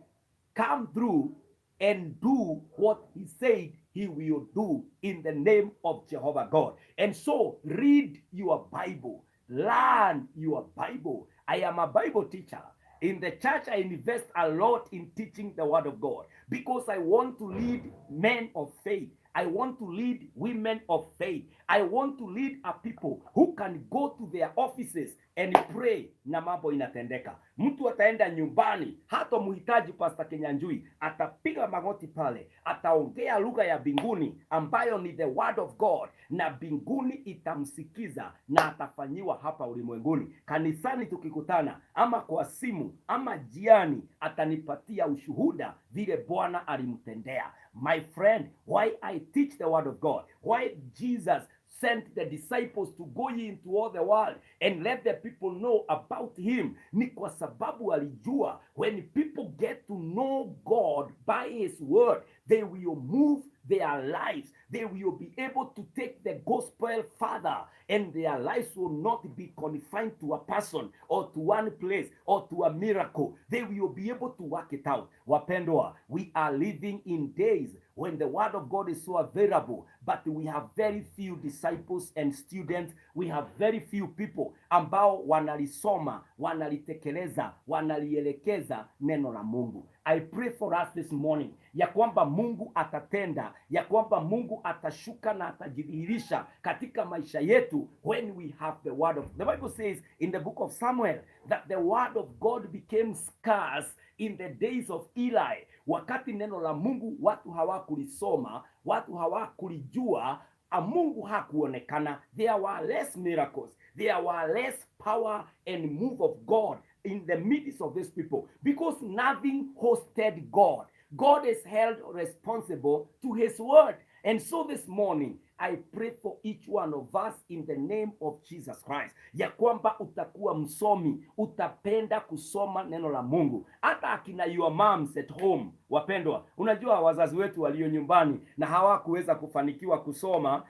[SPEAKER 1] come through and do what he said he will do in the name of Jehovah God. And so read your Bible, learn your Bible. I am a Bible teacher. In the church, I invest a lot in teaching the word of God because I want to lead men of faith. I want to lead women of faith. I want to lead a people who can go to their offices and pray na mambo inatendeka. Mtu ataenda nyumbani, hata muhitaji Pastor Kinyanjui, atapiga magoti pale, ataongea lugha ya mbinguni ambayo ni the word of God, na mbinguni itamsikiza na atafanyiwa hapa ulimwenguni. Kanisani tukikutana, ama kwa simu ama jiani, atanipatia ushuhuda vile Bwana alimtendea. My friend, why I teach the word of God, why Jesus sent the disciples to go ye into all the world and let the people know about him, ni kwa sababu alijua when people get to know God by his word, they will move their lives. They will be able to take the gospel further, and their lives will not be confined to a person or to one place or to a miracle. They will be able to work it out. Wapendwa, we are living in days when the word of God is so available, but we have very few disciples and students. We have very few people ambao wanalisoma, wanalitekeleza, wanalielekeza neno la Mungu. I pray for us this morning ya kwamba Mungu atatenda, ya kwamba Mungu atashuka na atajidhihirisha katika maisha yetu when we have the word of. The Bible says in the book of Samuel that the word of God became scarce in the days of Eli. Wakati neno la Mungu watu hawakulisoma, watu hawakulijua, Mungu hakuonekana. There were less miracles, there were less power and move of God in the midst of these people because nothing hosted God. God is held responsible to his word. And so this morning, I pray for each one of us in the name of Jesus Christ, ya kwamba utakuwa msomi, utapenda kusoma neno la Mungu. Hata akina your moms at home, wapendwa, unajua wazazi wetu walio nyumbani na hawakuweza kufanikiwa kusoma,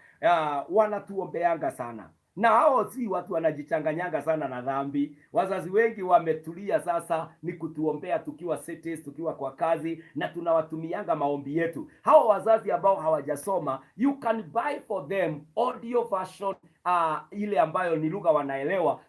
[SPEAKER 1] wanatuombeanga sana na hao si watu wanajichanganyanga sana na dhambi. Wazazi wengi wametulia sasa, ni kutuombea tukiwa cities, tukiwa kwa kazi, na tunawatumianga maombi yetu. Hao wazazi ambao hawajasoma, you can buy for them audio version, ile ambayo ni lugha wanaelewa.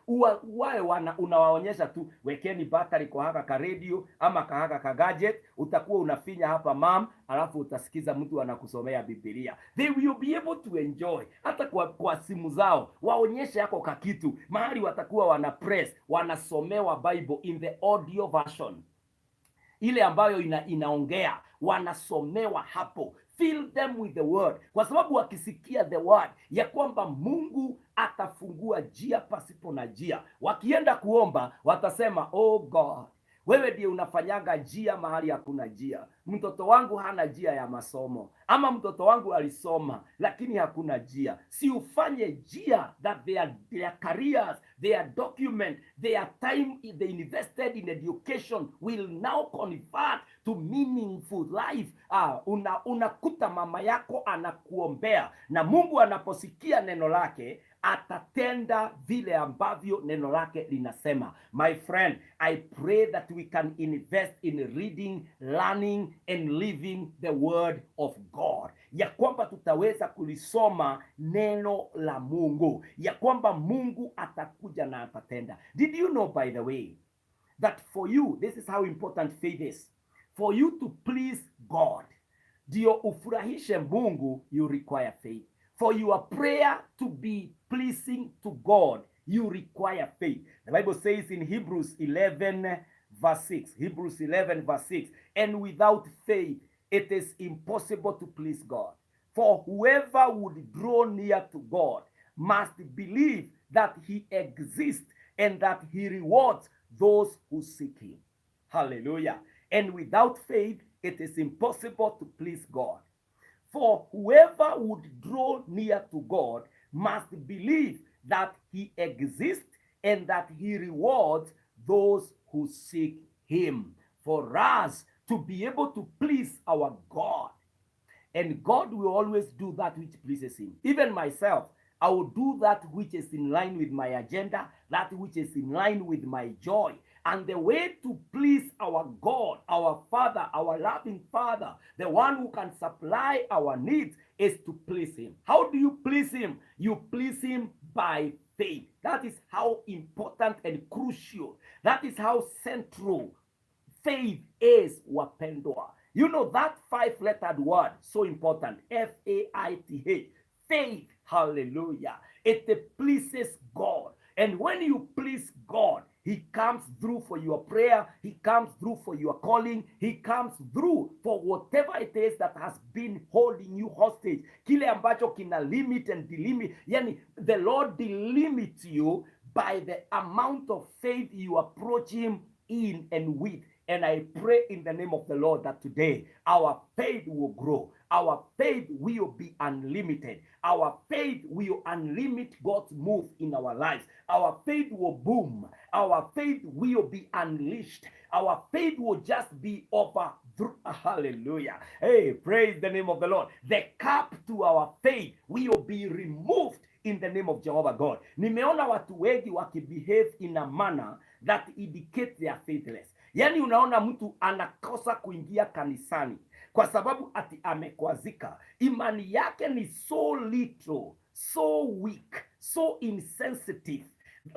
[SPEAKER 1] Wae unawaonyesha tu, wekeni battery kwa haka ka radio ama kahaka ka gadget, utakuwa unafinya hapa, mam, alafu utasikiza mtu anakusomea Biblia. They will be able to enjoy hata kwa simu zao, waonyeshe yako kakitu mahali watakuwa wana press, wanasomewa Bible in the audio version ile ambayo inaongea, wanasomewa hapo. Fill them with the word, kwa sababu wakisikia the word ya kwamba Mungu atafungua njia pasipo na njia, wakienda kuomba watasema, "Oh God, wewe ndiye unafanyaga njia mahali hakuna njia. Mtoto wangu hana njia ya masomo, ama mtoto wangu alisoma lakini hakuna njia. Si ufanye njia that their careers, their document, their time they invested in education will now convert to meaningful life." Ah, unakuta mama yako anakuombea na Mungu anaposikia neno lake atatenda vile ambavyo neno lake linasema. My friend, I pray that we can invest in reading, learning and living the word of God, ya kwamba tutaweza kulisoma neno la Mungu, ya kwamba Mungu atakuja na atatenda. Did you know, by the way, that for you, this is how important faith is, for you to please God, ndio ufurahishe Mungu, you require faith. For your prayer to be pleasing to God, you require faith. The Bible says in Hebrews 11 verse 6, Hebrews 11 verse 6, "And without faith it is impossible to please God. For whoever would draw near to God must believe that he exists and that he rewards those who seek him." Hallelujah. And without faith, it is impossible to please God. For whoever would draw near to God must believe that he exists and that he rewards those who seek him. For us to be able to please our God, and God will always do that which pleases him. Even myself, I will do that which is in line with my agenda, that which is in line with my joy. And the way to please our God, our Father, our loving Father, the one who can supply our needs, is to please him. How do you please him? You please him by faith. That is how important and crucial, that is how central faith is, wapendwa. You know that five-lettered word, so important, Faith, faith, hallelujah. It pleases God. And when you please God, he comes through for your prayer. He comes through for your calling. He comes through for whatever it is that has been holding you hostage. Kile ambacho kina limit and delimit. Yani, the Lord delimits you by the amount of faith you approach him in and with. And I pray in the name of the Lord that today our faith will grow. Our faith will be unlimited. Our faith will unlimit God's move in our lives. Our faith will boom. Our faith will be unleashed. Our faith will just be over. Hallelujah. Hey, praise the name of the Lord. The cap to our faith will be removed in the name of Jehovah God. Nimeona watu wengi wakibehave in a manner that indicate they are faithless. Yaani unaona mtu anakosa kuingia kanisani kwa sababu ati amekwazika. Imani yake ni so little, so weak, so insensitive,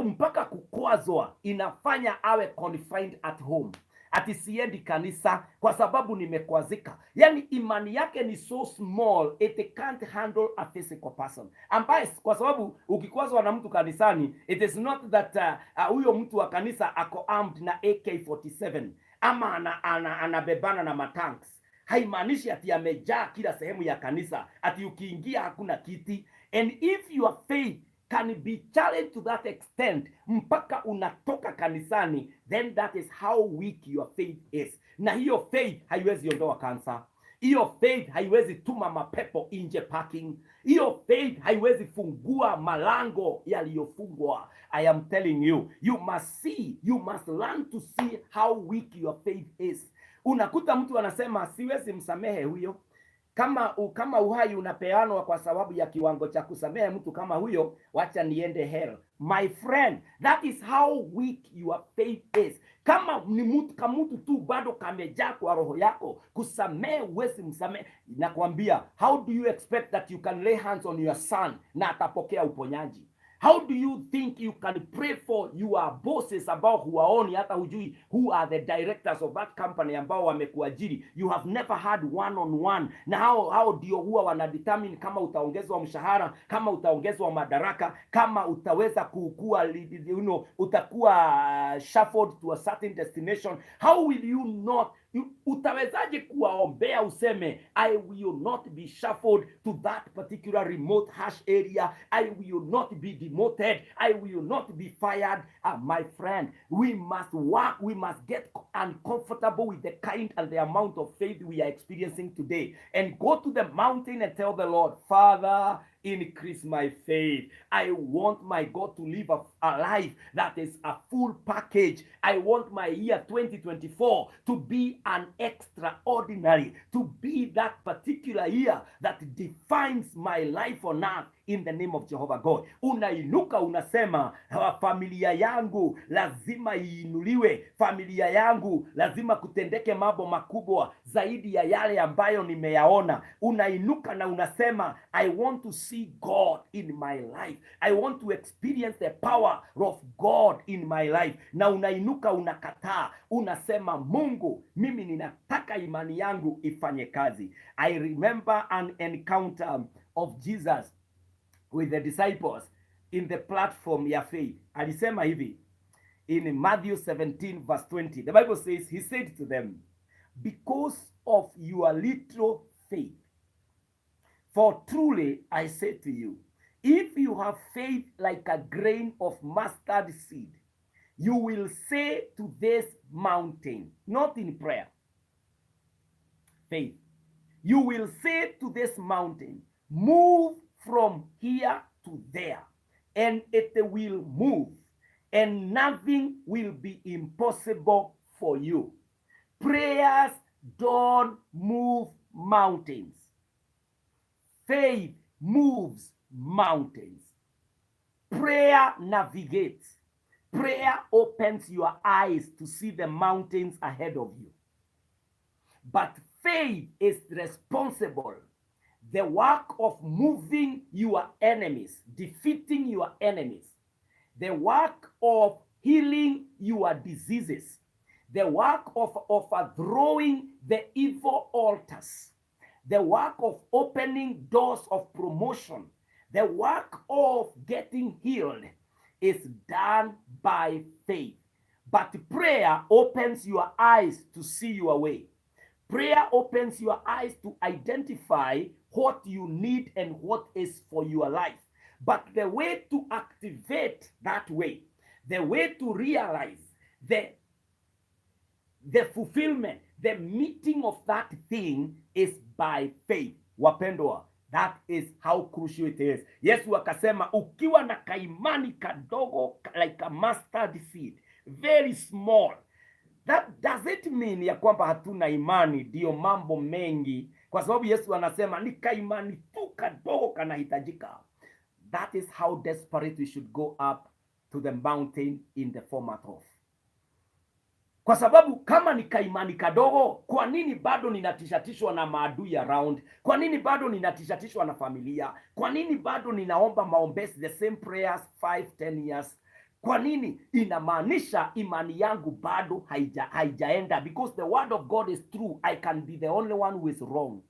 [SPEAKER 1] mpaka kukwazwa inafanya awe confined at home, ati siendi kanisa kwa sababu nimekwazika. Yani imani yake ni so small it can't handle a physical person, ambaye kwa sababu ukikwazwa na mtu kanisani, it is not that huyo mtu wa kanisa ako armed na AK47 ama anabebana na matanks. Haimaanishi ati amejaa kila sehemu ya kanisa, ati ukiingia hakuna kiti. And if your faith can be challenged to that extent mpaka unatoka kanisani, then that is how weak your faith is. Na hiyo faith haiwezi ondoa kansa. Hiyo faith haiwezi tuma mapepo nje parking. Hiyo faith haiwezi fungua malango yaliyofungwa. I am telling you, you must see, you must learn to see how weak your faith is. Unakuta mtu anasema, "Siwezi msamehe huyo." Kama uhai unapeanwa kwa sababu ya kiwango cha kusamehe mtu kama huyo, wacha niende hell. My friend, that is how weak your faith is. Kama ni mtu kamutu tu bado kamejaa kwa roho yako, kusamehe huwezi msamehe. Nakwambia, how do you expect that you can lay hands on your son na atapokea uponyaji? How do you think you can pray for your bosses ambao huwaoni, hata hujui who are the directors of that company ambao wamekuajiri? You have never had one on one na hao ndio huwa wanadetermine kama utaongezwa mshahara, kama utaongezwa madaraka, kama utaweza kukua, utakuwa shuffled to a certain destination. How will you not you, utawezaje kuwaombea useme, "I will not be shuffled to that particular remote hash area, I will not be demoted, I will not be fired"? My friend, we must work, we must get uncomfortable with the kind and the amount of faith we are experiencing today and go to the mountain and tell the Lord, "Father, increase my faith. I want my God to live a life that is a full package. I want my year 2024 to be an extraordinary, to be that particular year that defines my life on earth in the name of Jehovah God." Unainuka unasema, "Familia yangu lazima iinuliwe, familia yangu lazima kutendeke mambo makubwa zaidi ya yale ambayo nimeyaona." Unainuka na unasema, "I want to see God in my life. I want to experience the power of God in my life." Na unainuka unakataa, unasema, "Mungu, mimi ninataka imani yangu ifanye kazi." I remember an encounter of Jesus with the disciples in the platform ya faith. Alisema hivi in Matthew 17 verse 20. The Bible says, he said to them, "Because of your little faith, for truly I say to you, if you have faith like a grain of mustard seed, you will say to this mountain," not in prayer, faith. "You will say to this mountain, 'Move from here to there,' and it will move, and nothing will be impossible for you." Prayers don't move mountains. Faith moves mountains. Prayer navigates. Prayer opens your eyes to see the mountains ahead of you. But faith is responsible. The work of moving your enemies, defeating your enemies, the work of healing your diseases, the work of overthrowing the evil altars, the work of opening doors of promotion, the work of getting healed is done by faith. But prayer opens your eyes to see your way. Prayer opens your eyes to identify what you need and what is for your life. But the way to activate that way, the way to realize the fulfillment, the meeting of that thing is by faith. Wapendwa, that is how crucial it is. Yesu akasema ukiwa na kaimani kadogo like a mustard seed, very small. That doesn't mean ya kwamba hatuna imani, ndiyo mambo mengi, kwa sababu Yesu anasema ni kaimani tu kadogo kanahitajika. That is how desperate we should go up to the mountain in the format of, kwa sababu kama ni kaimani kadogo, kwa nini bado ninatishatishwa na maadui around? Kwa nini bado ninatishatishwa na familia? Kwa nini bado ninaomba maombezi, the same prayers 5 10 years? Kwa nini? Inamaanisha imani yangu bado haijaenda, because the word of God is true. I can be the only one who is wrong.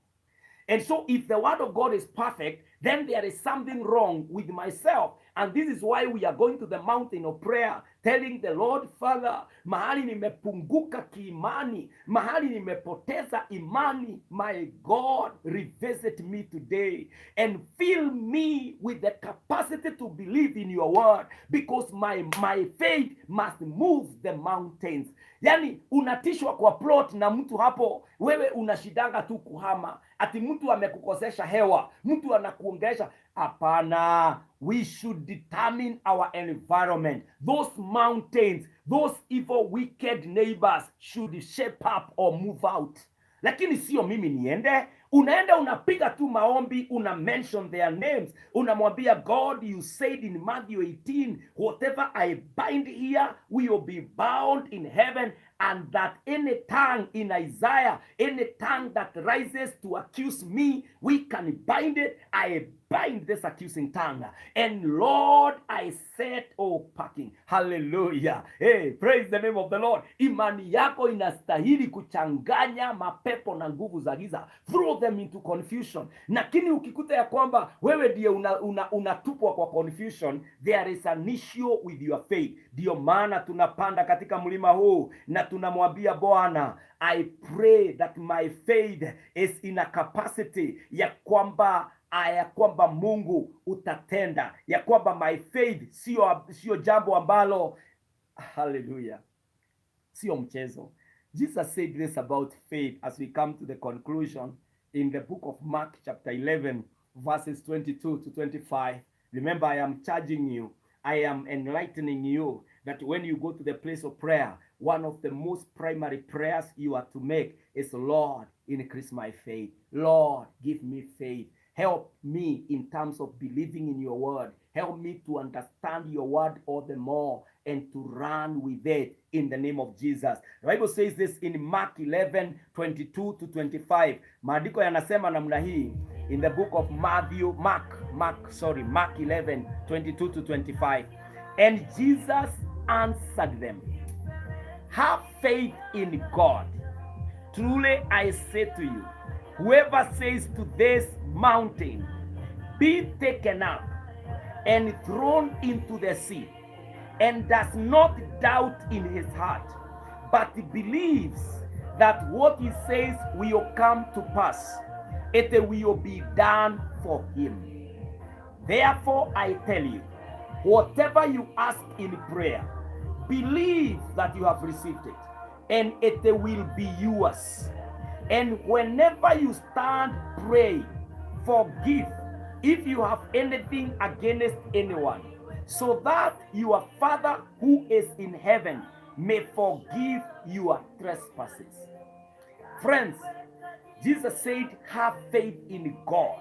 [SPEAKER 1] And so if the word of God is perfect, then there is something wrong with myself. And this is why we are going to the mountain of prayer, telling the Lord, "Father, mahali nimepunguka kiimani, mahali nimepoteza imani, my God, revisit me today and fill me with the capacity to believe in your word, because my faith must move the mountains." Yani unatishwa kwa plot na mtu hapo, wewe unashidanga tu kuhama, ati mtu amekukosesha hewa, mtu anakuongelesha. Hapana, we should determine our environment. Those mountains, those evil, wicked neighbors should shape up or move out. Lakini sio mimi niende. Unaenda unapiga tu maombi, una mention their names, unamwambia God, "You said in Matthew 18, whatever I bind here will be bound in heaven, and that any tongue in Isaiah, any tongue that rises to accuse me, we can bind it. I bind this accusing tongue. And Lord, I set," oh, parking. Hallelujah. Hey, praise the name of the Lord. Imani yako inastahili kuchanganya mapepo na nguvu za giza. Throw them into confusion. Lakini ukikuta ya kwamba wewe ndiye unatupwa kwa confusion, there is an issue with your faith. Ndio maana tunapanda katika mlima huu na tunamwambia Bwana, "I pray that my faith is in a capacity ya kwamba Mungu utatenda, ya kwamba my faith sio jambo ambalo," hallelujah, sio mchezo. Jesus said this about faith as we come to the conclusion in the book of Mark chapter 11 verses 22 to 25. Remember, I am charging you, I am enlightening you that when you go to the place of prayer, one of the most primary prayers you are to make is, "Lord, increase my faith. Lord, give me faith. Help me in terms of believing in your word. Help me to understand your word all the more and to run with it in the name of Jesus." The Bible says this in Mark 11, 22 to 25. Maandiko yanasema namna hii in the book of Matthew, Mark, Mark, sorry, Mark 11, 22 to 25. And Jesus answered them, "Have faith in God. Truly I say to you, whoever says to this mountain, 'Be taken up and thrown into the sea,' and does not doubt in his heart, but believes that what he says will come to pass, it will be done for him. Therefore, I tell you, whatever you ask in prayer, believe that you have received it, and it will be yours. And whenever you stand pray, forgive if you have anything against anyone, so that your Father who is in heaven may forgive your trespasses." Friends, Jesus said, "Have faith in God."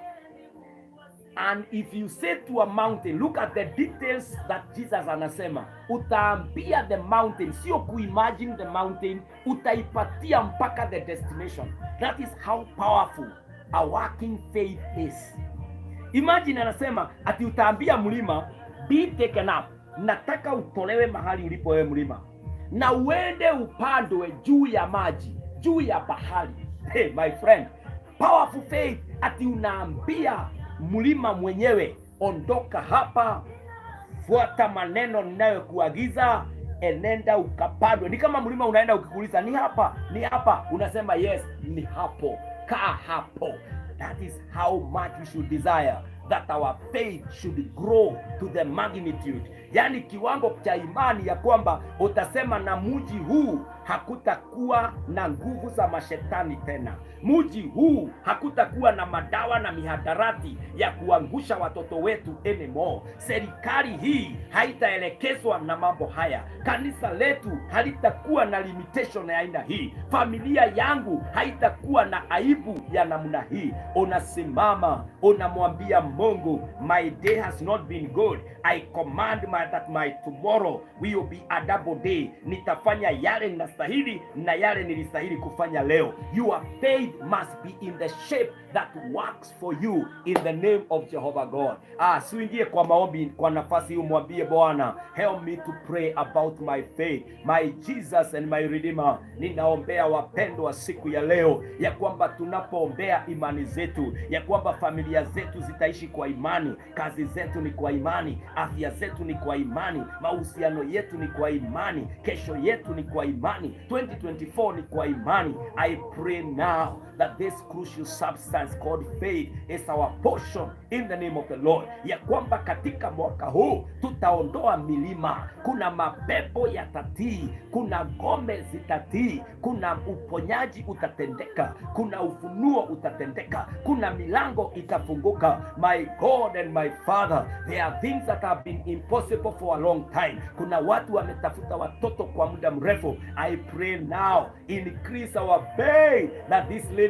[SPEAKER 1] And if you say to a mountain, look at the details that Jesus anasema, utaambia the mountain, sio kuimagine the mountain, utaipatia mpaka the destination. That is how powerful a working faith is. Imagine anasema ati utaambia mlima, "Be taken up," nataka utolewe mahali ulipo wewe mlima, na uende upandwe juu ya maji, juu ya bahari. Hey, my friend, powerful faith, ati unaambia mlima mwenyewe, "Ondoka hapa, fuata maneno ninayokuagiza, enenda ukapandwe." Ni kama mlima unaenda ukikuuliza, "Ni hapa? Ni hapa?" Unasema, "Yes, ni hapo, kaa hapo." That is how much we should desire that our faith should grow to the magnitude, yani kiwango cha imani ya kwamba utasema na mji huu hakutakuwa na nguvu za mashetani tena, mji huu hakutakuwa na madawa na mihadarati ya kuangusha watoto wetu anymore. Serikali hii haitaelekezwa na mambo haya, kanisa letu halitakuwa na limitation ya aina hii, familia yangu haitakuwa na aibu ya namna hii. Unasimama unamwambia Mungu, "My day has not been good. I command that my tomorrow will be a double day. Nitafanya yale ninastahili." Ninastahili na yale nilistahili kufanya leo. Your faith must be in the shape that works for you in the name of Jehovah God. Ah, siuingie kwa maombi kwa nafasi hii, umwambie Bwana, help me to pray about my faith, my Jesus and my Redeemer. Ninaombea wapendwa siku ya leo ya kwamba tunapoombea imani zetu, ya kwamba familia zetu zitaishi kwa imani, kazi zetu ni kwa imani, afya zetu ni kwa imani, mahusiano yetu ni kwa imani, kesho yetu ni kwa imani, 2024 ni kwa imani. I pray now that this crucial substance called faith is our portion in the name of the Lord, ya kwamba katika mwaka huu tutaondoa milima, kuna mapepo yatatii, kuna ngome zitatii, kuna uponyaji utatendeka, kuna ufunuo utatendeka, kuna milango itafunguka. My God and my Father, there are things that have been impossible for a long time. Kuna watu wametafuta watoto kwa muda mrefu. I pray now, increase our faith that these ladies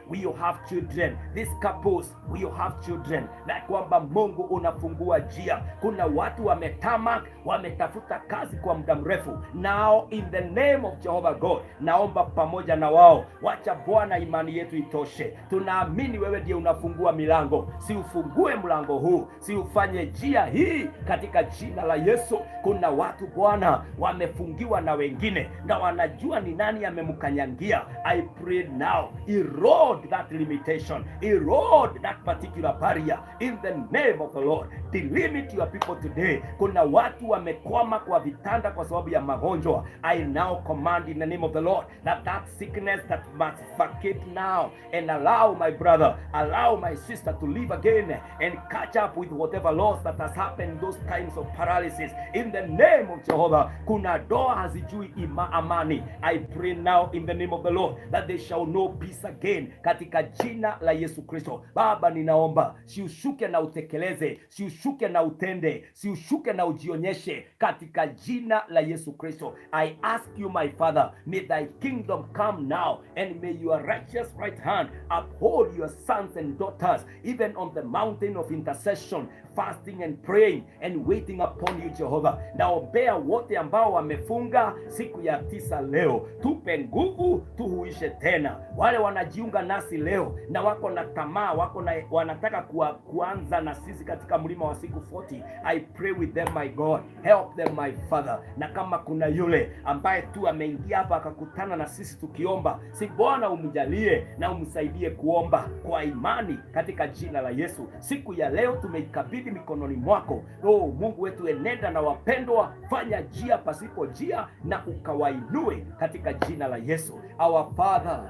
[SPEAKER 1] will have children, these couples will have children, na kwamba Mungu unafungua njia. Kuna watu wametama, wametafuta kazi kwa muda mrefu. Now in the name of Jehovah God, naomba pamoja na wao, wacha Bwana imani yetu itoshe. Tunaamini wewe ndiye unafungua milango, si ufungue mlango huu, si ufanye njia hii katika jina la Yesu. Kuna watu Bwana wamefungiwa na wengine na wanajua ni nani amemkanyangia. I pray now, erode that limitation, erode that particular barrier in the name of the Lord. Delimit your people today. Kuna watu wamekwama kwa vitanda kwa sababu ya magonjwa. I now command in the name of the Lord that that sickness that must vacate now and allow my brother, allow my sister to live again and catch up with whatever loss that has happened in those times of paralysis. In the name of Jehovah, kuna ndoa hazijui amani. I pray now in the name of the Lord that they shall know peace again katika jina la Yesu Kristo. Baba, ninaomba si ushuke na utekeleze, si ushuke na utende, si ushuke na ujionyeshe katika jina la Yesu Kristo. I ask you, my Father, may thy kingdom come now and may your righteous right hand uphold your sons and daughters even on the mountain of intercession, fasting and praying and waiting upon you, Jehovah. Naombea wote ambao wamefunga siku ya 9 leo, tupe nguvu, tuhuishe tena. Wale wanajiunga nasi leo na wako na tamaa, wako na wanataka kuanza na sisi katika mlima wa siku 40, I pray with them, my God, help them, my Father. Na kama kuna yule ambaye tu ameingia hapa akakutana na sisi tukiomba, si Bwana umjalie na umsaidie kuomba kwa imani katika jina la Yesu. Siku ya leo tumeikabidhi mikononi mwako. Oh, Mungu wetu, enenda na wapendwa, fanya njia pasipo njia na ukawainue katika jina la Yesu. Our Father,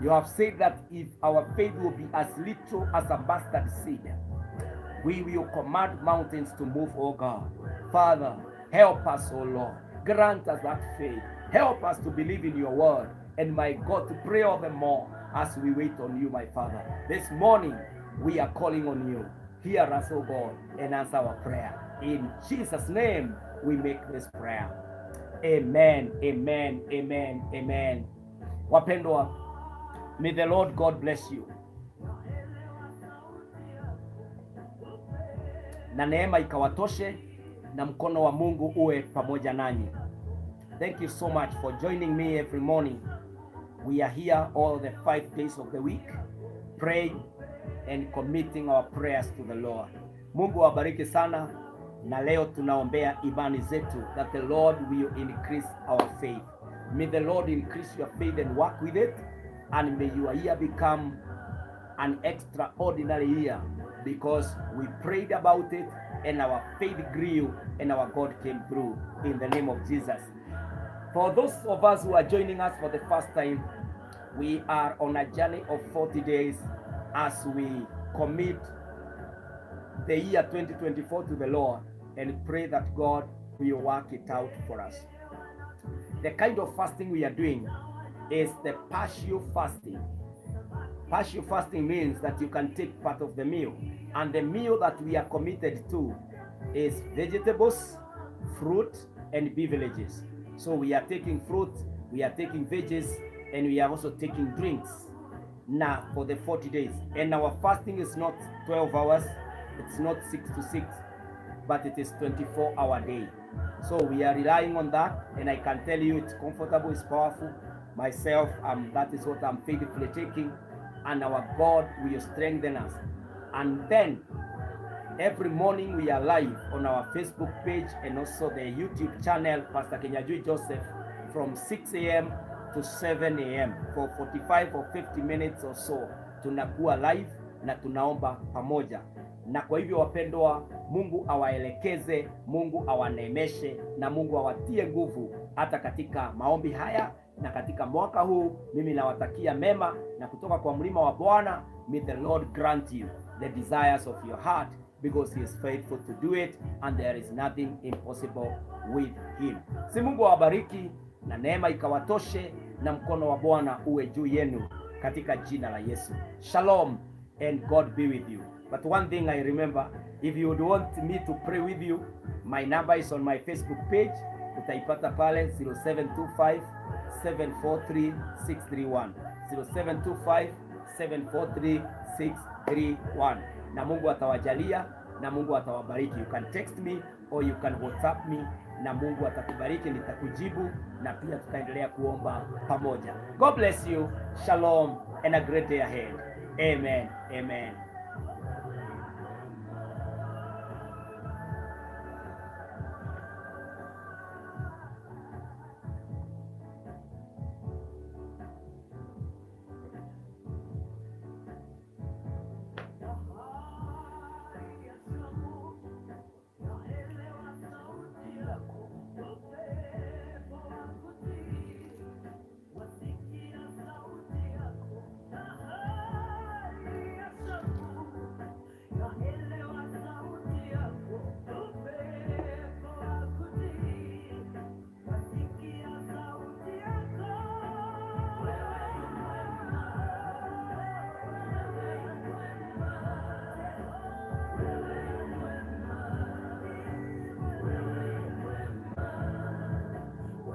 [SPEAKER 1] you have said that if our faith will be as little as a mustard seed, we will command mountains to move, oh God. Father, help us, oh Lord. Grant us that faith. Help us to believe in your word. And my God, to pray all the more as we wait on you, my Father. This morning, we are calling on you. Hear us, oh God, and answer our prayer. In Jesus' name, we make this prayer. Amen, amen, amen, amen. Wapendwa, may the Lord God bless you. Na neema ikawatoshe na mkono wa Mungu uwe pamoja nanyi. Thank you so much for joining me every morning. We are here all the 5 days of the week, praying and committing our prayers to the Lord. Mungu awabariki sana, na leo tunaombea imani zetu, that the Lord will increase our faith. May the Lord increase your faith and work with it, and may your year become an extraordinary year because we prayed about it and our faith grew and our God came through in the name of Jesus. For those of us who are joining us for the first time, we are on a journey of 40 days as we commit the year 2024 to the Lord and pray that God will work it out for us. The kind of fasting we are doing is the partial fasting. Partial fasting means that you can take part of the meal, and the meal that we are committed to is vegetables, fruit, and beverages. So we are taking fruit, we are taking veggies, and we are also taking drinks now for the 40 days. And our fasting is not 12 hours, it's not 6 to 6, but it is 24-hour day. So we are relying on that, and I can tell you it's comfortable, it's powerful. Myself, that is what I'm faithfully taking, and our God will strengthen us. And then every morning we are live on our Facebook page and also the YouTube channel, Pastor Kinyajui Joseph, from 6 a.m. to 7 a.m. for 45 or 50 minutes or so. Tunakuwa live na tunaomba pamoja. Na kwa hivyo wapendwa, Mungu awaelekeze, Mungu awaneemeshe na Mungu awatie nguvu hata katika maombi haya na katika mwaka huu. Mimi nawatakia mema, na kutoka kwa mlima wa Bwana, may the Lord grant you the desires of your heart, because he is faithful to do it and there is nothing impossible with him. Si Mungu awabariki na neema ikawatoshe na mkono wa Bwana uwe juu yenu katika jina la Yesu. Shalom and God be with you. But one thing I remember, if you would want me to pray with you, my number is on my Facebook page. Utaipata pale 0725 743 631. 0725 743 631. Na Mungu atawajalia na Mungu atawabariki. You can text me or you can WhatsApp me na Mungu atakubariki, nitakujibu na pia tutaendelea kuomba pamoja. God bless you. Shalom and a great day ahead. Amen. Amen.